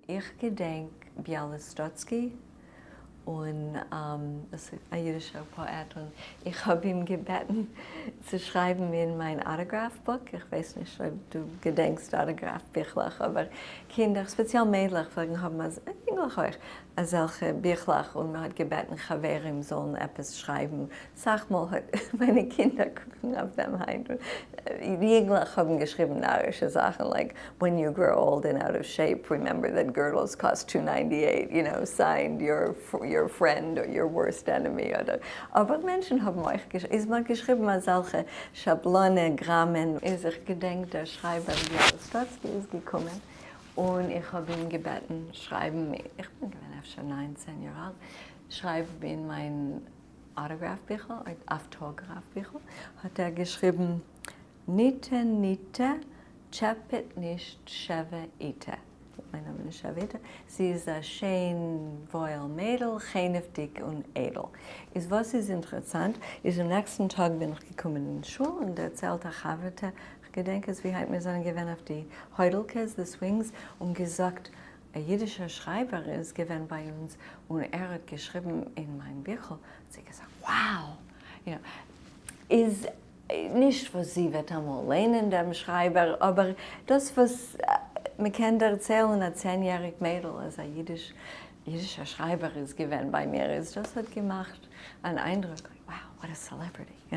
איך געדענק ביאליסטאצקי און דאס איז א אידישער פאעט און איך האב אים געבעטן צו שרייבן אין מיין autograph book, איך ווייס נישט אויב דו געדענקסט autograph ביכלעך אבער קינדער ספעציעל מיידלעך פלעגן האבן יונגלעך אויך, אזעלכע ביכלעך און מען האט געבעטן חברים זאלן עפעס שרייבן, סאך מאל האט מיינע קינדער קוקן אויף דעם היינט און יונגלעך האבן געשריבן נארישע זאכן like when you grow old and out of shape remember that girdles cost two ninety eight you know signed your friend or your worst enemy אדער אבער מענטשן האבן אויך איז מען האט געשריבן אזעלכע שאבלאנע גראמען. איז איך געדענק דער שרייבער ביאליסטאצקי איז געקומען און איך האב אים געבעטן שרייבן, איך בין געווען אפשר ניין צען יאר אלט, שרייב אין מיין autograph ביכל, אווטאגראף ביכל, האט ער געשריבן, ניטע ניטע, טשעפעט נישט שעווע איטע. מיין נאמען איז שעווע איטע, זי איז א שיין וואויל מיידל, חנעוודיג און איידל. איז וואס איז אינטערעסאנט, איז דעם נעקסטן טאג בין איך געקומען אין שול און דערציילט א חבר'טע, כ'געדענק עס ווי היינט, מיר זענען געווען אויף די הוידלקעס, די swings, און געזאגט, א אידישער שרייבער איז געווען ביי אונז און ער האט געשריבן אין מיין ביכל, האט זי געזאגט wow! You know, איז נישט וואס זי וועט אמאל ליינען דעם שרייבער, אבער דאס וואס מ'קען דערציילן א 10 יעריג מיידל אז א אידיש אידישער שרייבער איז געווען ביי מיר, איז דאס האט געמאכט אן איינדרוק, wow, what a celebrity.